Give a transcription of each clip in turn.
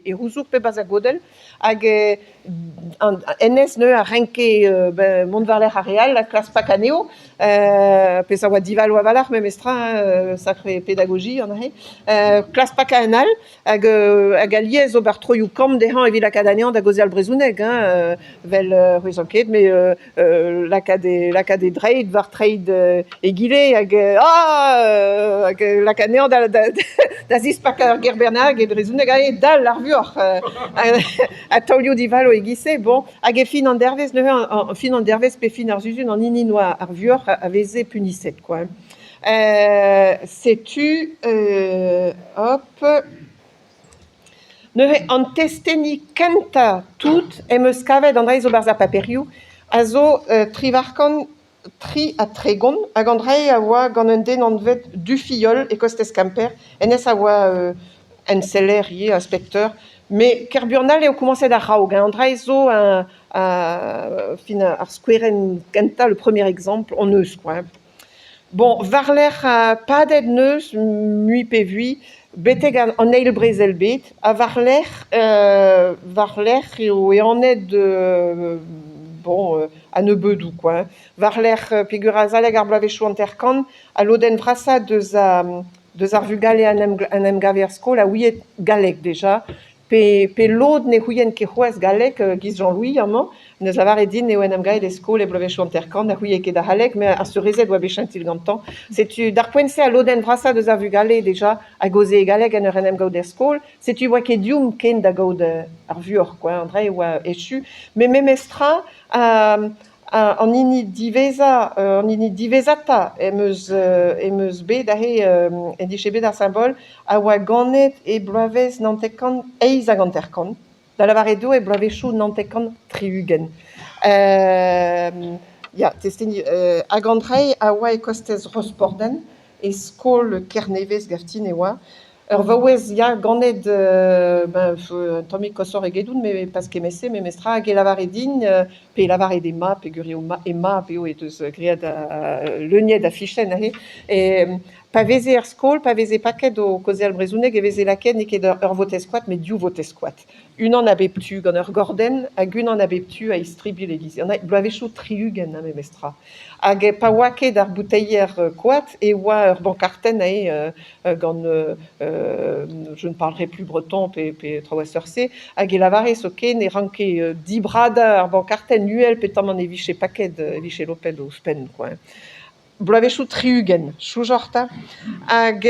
e c'houzoug pe 'barzh ar godell hag hennezh neuze a renke ben mont war-lerc'h ar re all ha klask pakañ anezho pezh a oa divalo a-walc'h memestra hein, sakre pedagoji an dra-se. Klask pakañ un all hag hag alies ober troioù-kamm dezhañ evit lakaat anezhañ da gaozeal brezhoneg hein, 'vel c'hwezan ket met lakaat e lakaat e dreid war treid egile hag ah hag lakaat anezhañ da da da zispakañ ur ger bennak e brezhoneg aze dal ar vuoc'h ha taolioù divalo e-giz-se bon hag e fin an dervezh neuze fin an dervezh pe fin ar sizhun an hini 'noa ar vuoc'h a veze puniset quoi. Setu hop Neuze an testeni kentañ tout em eus kavet an dra zo 'barzh ar paperioù a zo 3833 hag an dra a oa gant un den anvet Dufilhol e kostez Kemper. Hennezh a oa enseller ivez, inspekteur. Met ker buan all eo komañset a-raok hein. An dra zo fin ar skouerenn kentañ, le premier exemple hon eus quoi. Bon, war-lerc'h padet 'neus mui pe vui betek an Eil Brezel-bed ha war-lerc'h war-lerc'h eo ehanet bon a-nebeudoù quoi. War-lerc'h peogwir azalek ar bloavezhioù 50 al lodenn vrasañ deus deus ar vugale en em gave er skol a ouie galleg deja Pe, pe lod ne c'houient ket c'hoazh galleg giz Jean-Louis amañ, en deus lavaret din eo en em gaet e skol e bloavezhioù 50, na c'houie ket a c'halleg, met ar seurezed oa bet chentil gantañ. Setu d'ar poent-se al lodenn vrasañ deus ar vugale deja a gaoze e galleg en ur en em gaout er skol. Setu oa ket deomp ken da gaout ar vuoc'h quoi, an dra e oa echu. Met memestra An hini diwezhañ, an hini diwezhatañ em eus em eus bet aze en dije bet ar simbol a oa ganet e bloavezh 958, da lavaret eo e bloavezhioù 960. Ya, testeni hag an dra-se a oa e kostez Rosporden, e skol Kernevez Gaftin e oa. Ur vaouez ya ganet ben un tammig koshoc'h egedout met pas kement-se memestra hag e lavare din pe e lavare d'he mab peogwir eo he mab eo he deus graet leuniet ar fichenn aze pa veze er skol pa veze paket o kaozeal brezhoneg e veze lakaet n'eo ket ur votez-koad met div votez-koad. Unan a bep tu gant ur gordenn hag unan a bep tu a-istribilh e-giz bloavezhioù 60 ha memestra. Hag pa oa ket ar bouteier koad e oa ur bankartenn aze gant je ne parlerai plus breton pe, pe traoù a seurt-se hag e lavare zoken e ranke dibradañ ar bankartenn uhel petamant e vije paket e vije lopet ouzhpenn quoi. Bloavezhioù 60, soñjoc'h 'ta. Hag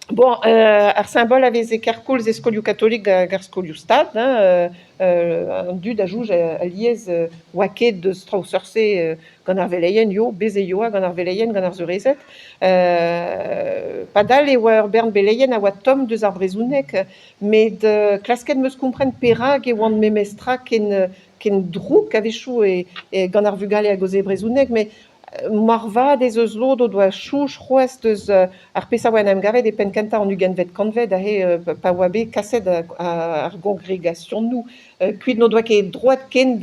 Bon, ar simbol a veze kerkoulz e skolioù katolik hag ar skolioù stad hein, an dud a soñj alies oa ket deus traoù seurt-se gant ar veleien, yo, bez' e yoa gant ar veleien, gant ar seurezed. Padal e oa ur bern beleien a oa tomm deus ar brezhoneg, met klasket 'm eus kompren perak e oant memestra ken ken drouk a-wechoù e gant ar vugale a gaoze brezhoneg, met Moarvat ez eus lod o doa soñj c'hoazh deus ar pezh a oa en em gavet e penn-kentañ an ugentvet kantved aze pa oa bet kaset ar gongregasionoù kuit n'o doa ket droad ken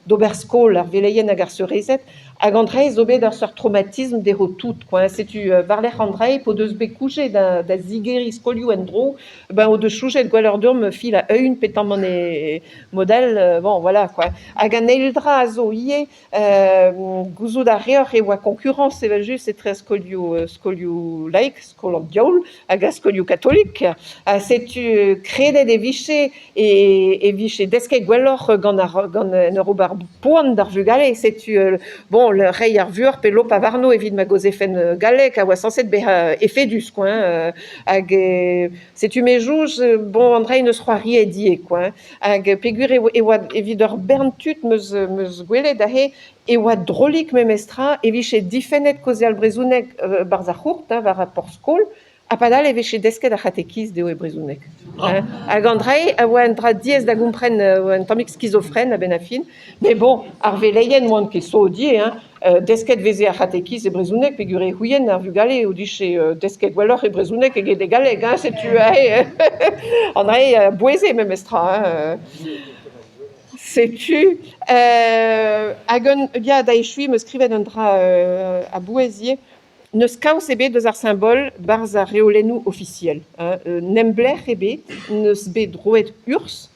d'ober skol ar veleien hag ar seurezed hag an dra-se zo bet ur seurt traumatisme dezho tout quoi. Setu war-lerc'h an dra-se p'o deus bet koujet da zigeriñ skolioù en-dro ben o deus soñjet gwelloc'h deomp filañ eeun petamant e mod-all bon voilà quoi. Hag an eil dra a zo ivez Gouzout a reoc'h e oa koñkurañs evel-just etre skolioù skolioù laik, skol an diaoul, hag ar skolioù katolik. Ha setu kredet e vije e e vije desket gwelloc'h gant ar gant en ur ober poan d'ar vugale. Setu bon reiñ ar vuoc'h pe lopañ warno evit ma gaozefen galleg a oa sañset bezañ efedus quoi hein. Hag setu me soñj bon an dra-se 'neus c'hoariet ivez quoi hein. Hag peogwir e oa evit ur bern tud 'meus 'meus gwelet aze e oa drolik memestra e vije difennet kaozeal brezhoneg 'barzh ar c'hourt hein, war ar porzh-skol ha padal e vije desket ar c'hatekiz dezho e brezhoneg. Hein. Hag an dra-se a oa un dra diaes da gompren, oa un tammig skizofren a-benn ar fin. Mais bon, ar veleien n'oant ket sot ivez hein. Desket 'veze ar c'hatekiz e brezhoneg peogwir e c'houient ar vugale o dije desket gwelloc'h e brezhoneg eget e galleg hein, setu aze an dra-se a boueze memestra hein. Setu hag un ya da echuiñ 'm eus skrivet un dra a-bouez ivez. N'eus kaoz ebet eus ar simbol 'barzh ar reolennoù ofisiel. Neblec'h ebet n'eus bet roet urzh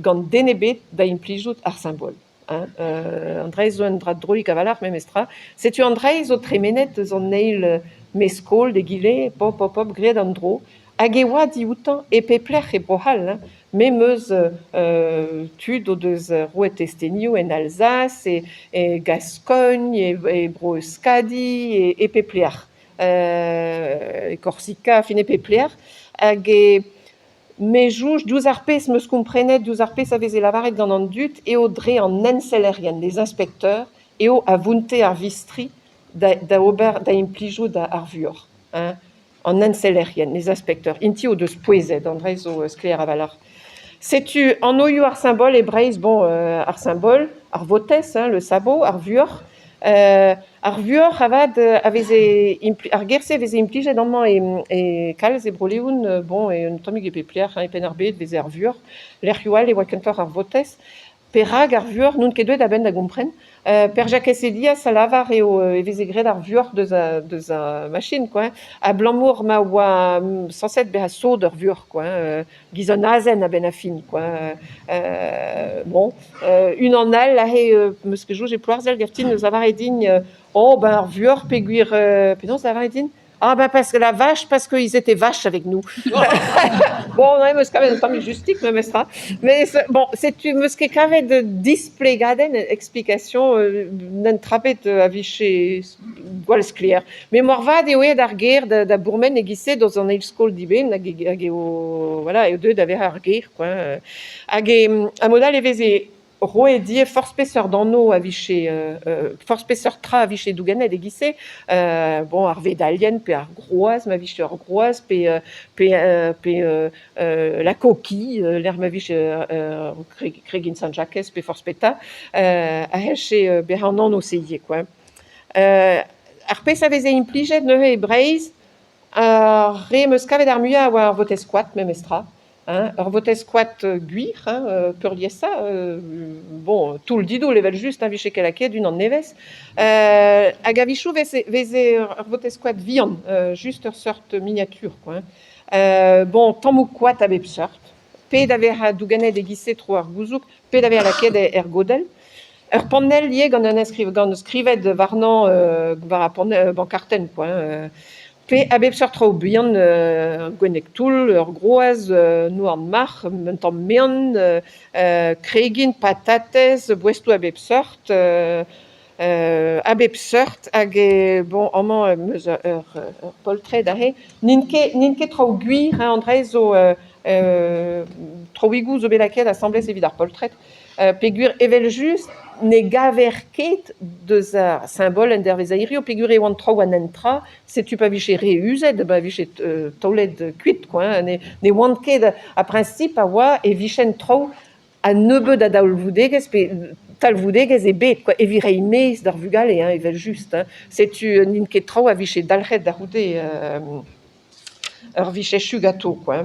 gant den ebet da implijout ar simbol. An dra-se zo un dra drolik a-walc'h memestra. Setu an dra-se zo tremenet eus an eil meskol d'egile, pop pop pop, graet an dro. Hag e oa dioutañ e pep lec'h e Bro-C'hall. Hein. Me 'm eus tud o deus roet testenioù en Alzas, e Gaskogn, e Bro-Euskadi, e pep lec'h. E Korsika, fin e pep lec'h. Hag e me soñj diouzh ar pezh 'm eus komprenet, diouzh ar pezh a veze lavaret gant an dud, eo dre an ensellerien, les inspecteurs, eo a vounte ar vistri da ober, da implijout ar vuoc'h. Hein. An ensellerien, les inspecteurs, int-i o deus pouezet, an dra zo sklaer a-walc'h. Setu anvioù ar simbol e Breizh, bon, ar simbol, ar votez, hein, le sabot, ar vuoc'h. Ar vuoc'h avat a veze ar ger-se a veze implijet amañ e kalz e Bro-Leon, bon, un tammig e pep lec'h, hein, e Penn-ar-Bed e veze ar vuoc'h, lec'hioù all e oa kentoc'h ar votez. Perak ar vuoc'h n'on ket deuet a-benn da gompren. Pêr-Jakez Elias a lavar eo e veze graet ar vuoc'h deus a deus a machin quoi, abalamour ma oa sañset bezañ sot ur vuoc'h quoi, giz un azen a-benn ar fin quoi. Bon, unan all aze 'meus ket soñj e Ploarzhel ganti 'neus lavaret din oh ben ar vuoc'h peogwir penaos lavaret din? Ah ben parce que la vache, parce qu'ils étaient vaches avec nous. Bon, ouais, 'meus kavet un tammig justik memestra. Mais bon, setu 'meus ket kavet displegadenn, explication, n'en trapet a vije gwall sklaer. Met moarvat eo aet ar ger da bourmen e-giz-se deus an eil skol dibenn hag hag eo voilà, eo deuet da vezañ ar ger quoi. Hag ha mod all e veze Roet ivez forzh peseurt anv a vije forzh peseurt tra a vije dougennet e-giz-se, bon ar vedalienn pe ar groaz ma vije ur groaz pe pe pe la coquille lec'h ma vije ur kregin Sant-Jakez pe forzh petra a c'hellje bezañ an anv-se ivez kwa. Ar pezh a veze implijet neuze e Breizh, ar re 'm eus kavet ar muiañ a oa ar votez-koad memestra. Hein, ur votez-koad gwir, hein, peurliesañ, bon, toull-didoull evel-just, hein, vije ket lakaet unan nevez. Hag a-wechoù veze veze ur votez-koad vihan, just ur seurt miniature quoi, hein. Bon, tammoù koad a bep seurt, pe da vezañ dougennet e-giz-se tro ar gouzoug, pe da vezañ lakaet er godell. Ur panell ivez gant un enskriv gant skrivet warnañ war ar panell bankartenn quoi, hein. Pe a bep seurt traoù bihan, gwenneg toull, ur groaz, un houarn marc'h, un tamm mean, kregin, patatez, boestoù a bep seurt, a bep seurt hag bon amañ em eus ur poltred aze. N'int ket n'int ket traoù gwir hein, an dra-se zo traoùigoù zo bet lakaet asambles evit ar poltred. Peogwir evel-just ne gaver ket deus ar simbol en dervezh a hiziv peogwir e oant traoù an un tra, setu pa vije re uzet pa vije taolet kuit quoi hein, ne oant ket ar priñsip a oa e vijent traoù a nebeut a dalvoudegezh pe talvoudegezh ebet quoi evit reiñ mezh d'ar vugale hein, evel-just hein. Setu n'int ket traoù a vije dalc'het da c'houde ur vije echu ganto quoi.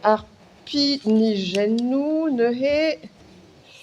Ar pinijennoù neuze.